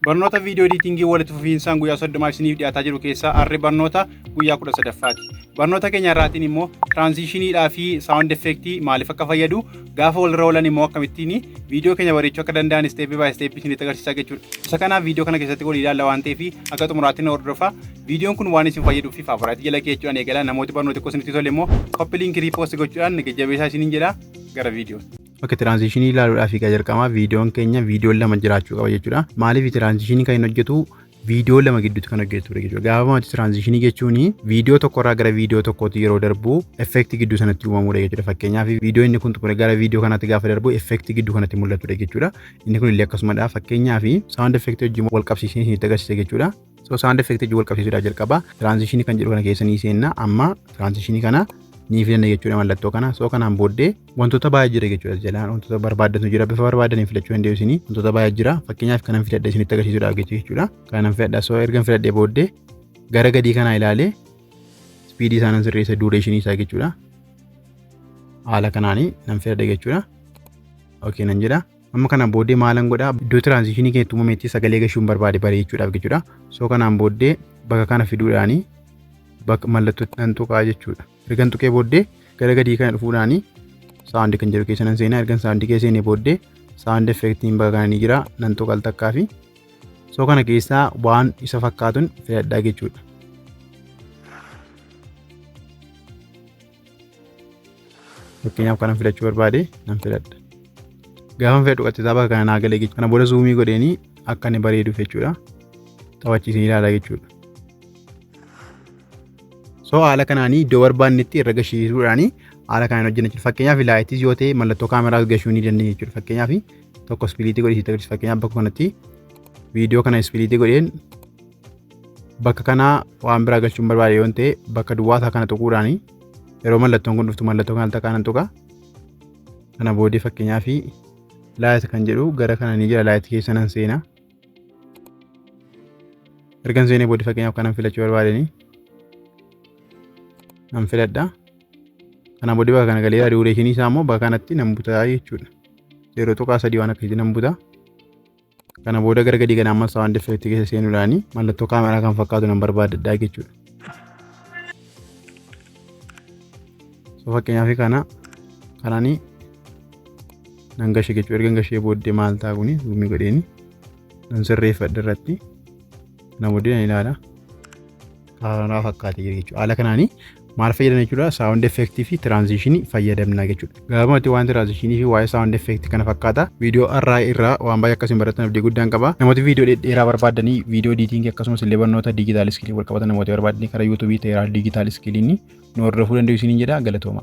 Barnoota viidiyoo editingii walitti fufiinsaan guyyaa 30 isiniif dhiyaataa jiru keessaa har'i barnoota guyyaa 13ffaati. Barnoota keenya irraatiin immoo tiraanzishiniidhaa fi sound effectii maaliif akka fayyadu, gaafa walirra oolan immoo akkamittiin viidiyoo keenya bareechuu akka danda'an step by step isinitti agarsiisaa jechuudha. Isa kanaaf viidiyoo kana keessatti walii ilaalla waan ta'eef akka xumuraatti na hordofaa. Viidiyoon kun waan isin fayyaduu fi favorite jala keechuudhaan eegala. Namooti barnoota xiqqoo isinitti tole immoo copy link repost gochuudhaan jajjabeessaa isiniin jedha, gara viidiyoo. Akka transitionii ilaaluudhaaf egaa jalqabaa viidiyoon keenya viidiyoon lama jiraachuu qaba jechuudha. Maaliif transitionii kan inni hojjetu viidiyoo lama gidduutti kan hojjetudha jechuudha. Gabaabumatti transitionii jechuun viidiyoo tokkorraa gara viidiyoo tokkootti yeroo darbu effectii gidduu sanatti uumamudha jechuudha. Fakkeenyaaf, viidiyoo inni kun xumure gara viidiyoo kanaatti gaafa darbu effectii gidduu kanatti mul'atudha jechuudha. Inni kun illee akkasumadha. Fakkeenyaaf, sound effectii wajjin wal qabsiisee isinitti agarsiisa jechuudha. So sound effectii wajjin wal qabsiisuudhaaf jalqaba transitionii kan jedhu kana keessa ni seenna. Amma transitionii kana ni filanna jechuudha, mallattoo kana. So kanaan booddee wantoota baay'ee jira jechuudha. Jalaan wantoota barbaadantu jira. Bifa barbaadaniin filachuu dandeessu isinii. Wantoota baay'ee jira. Fakkeenyaaf, kanan filadha isinitti agarsiisuudhaaf jechuudha. Kanan filadha. So erga filadhee booddee gara gadii kanaa ilaalee speedii isaa nan sirreessa, durationii isaa jechuudha. Haala kanaanii nan filadha jechuudha. Okay nan jedha. Amma kanaan booddee maalan godhaa? Iddoo transitionii keessatti uumametti sagalee gashuun barbaade bareechuudhaaf jechuudha. So kanaan booddee bakka kana fiduudhaanii bakka mallattootti nan tuqaa jechuudha. Ergan tuqee booddee gara gadii kana dhufuudhaanii sound kan jedhu keessa nan seenaa. Ergan sound keessa seenee booddee sound effectiin bakka kana ni jira, nan tuqa al takkaa fi so kana keessaa waan isa fakkaatuun filadhaa jechuudha. Fakkeenyaaf, kanan filachuu barbaade nan filadha. Gaafa filadhu qaxxitaa bakka kana naa galee jechuudha. Kana booda zoomii godheenii akka inni bareeduuf jechuudha. Taphachiisanii ilaalaa jechuudha. So haala kanaanii iddoo barbaannetti irra gashiisuudhaanii haala kanaan hojjenna jechuudha. Fakkeenyaaf, lightis yoo ta'e mallattoo kaameraas gashuu ni dandeenya jechuudha. Fakkeenyaaf, tokko splitii godhee sitti agarsiisa. Fakkeenyaaf, bakka kanatti viidiyoo kana splitii godheen bakka kanaa waan biraa galchuun barbaade yoo ta'e, bakka duwwaa kana tuquudhaanii yeroo mallattoon kun dhuftu mallattoo kana takkaa nan tuqa. Kana booddee fakkeenyaaf, light kan jedhu gara kana ni jira, light keessa nan seena. Ergan seenee booddee fakkeenyaaf kanan filachuu barbaadanii nan filadha. Kana booddee bakka kana galee durationii isaa immoo bakka kanatti nan butaa jechuudha. 0.3 waan akkasitti nan buta. Kana booda gara gadii kana ammas sound effectii keessa seenuudhaani mallattoo kaameraa kan fakkaatu nan barbaadadha jechuudha. So fakkeenyaaf, kana kanaanii nan gashe jechuudha. Erga gashee booddee maal ta'a? Kuni zoomii godheeni nan sirreeffadha irratti. Kana booddee nan ilaala. Kaameraa fakkaatee jira jechuudha. Haala kanaanii maal fayyadamna jechuudha? Sound effectii fi transitionii fayyadamna jechuudha. Gabaabumatti waan transitionii fi waa'ee sound effectii kana fakkaata. Viidiyoo har'aa irraa waan baay'ee akkasiin baratan abdii guddaan qaba. Namooti viidiyoo dhedheeraa barbaadanii, viidiyoo editingii akkasumas illee barnoota digital skillii wal qabatan namoota barbaadanii karaa YouTubeii Teeraa Digital Skilliin nu hordofuu danda'u isiniin jedha, galatooma.